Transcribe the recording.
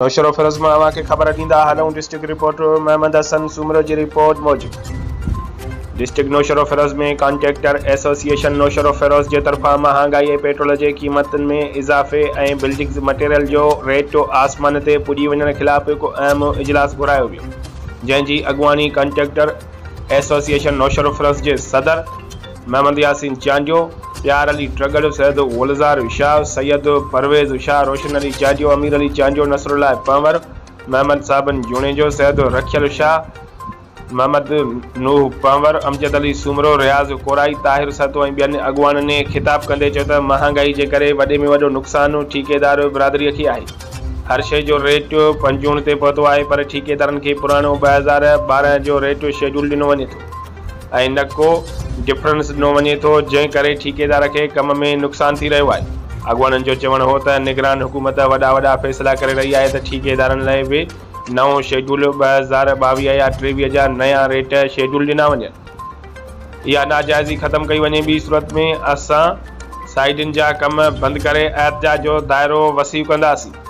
نوشهروفيروز مان اوهان کي خبر ڏيندا هلون ڊسٽرڪٽ رپورٽر محمد حسن سومرو جي رپورٽ موجب district Naushahro Feroze ۾ contractor association Naushahro Feroze جي طرفان مهانگائي ۽ پيٽرول جي قيمتن ۾ اضافي ۽ بلڊنگز مٽيريل جو ريٽ آسمان تي پڄي وڃڻ خلاف هڪ اهم اجلاس گهرايو ويو جنهن جي اڳواڻي ڪانٽريڪٽر ايسوسيئيشن نوشهروفيروز جي صدر محمد ياسين چانڊيو، پيار علي ٽڳڙ، سيد گلزار شاهه، سيد پرويز شاهه، روشن علي چانڊيو، امير علي چانڊيو، نصرالله پنهور، محمد صابن جوڻيجو، سيد رکيل شاهه، محمد نوح پنهور، امجد علي سومرو، رياض ڪورائي، طاهر سهتو ۽ ٻين اڳواڻن خطاب ڪندي چيو ته مهانگائي جي ڪري وڏي ۾ وڏو نقصان ٺيڪيدار برادري کي آهي. هر شيء جو ريٽ پنجوڻ تي پهتو آهي پر ٺيڪيدارن کي پراڻو 2012 جو ريٽ شيڊول ڏنو وڃي ٿو ۽ نه ڪو ڊفرنس ڏنو وڃي ٿو جنهن ڪري ٺيڪيدار کي ڪم ۾ نقصان ٿي رهيو آهي. اڳواڻن جو چوڻ هو ته نگران حڪومت وڏا وڏا فيصلا ڪري رهي آهي ته ٺيڪيدارن لاء به نئون شيڊول 2022 يا 23 جا نيان ريٽ شيڊول ڏنا وڃن اها ناجائزي ختم ڪئي وڃي ٻي صورت ۾ اسان سائيڊن جا ڪم بند ڪري احتجاج جو دائرو وسيع ڪنداسين.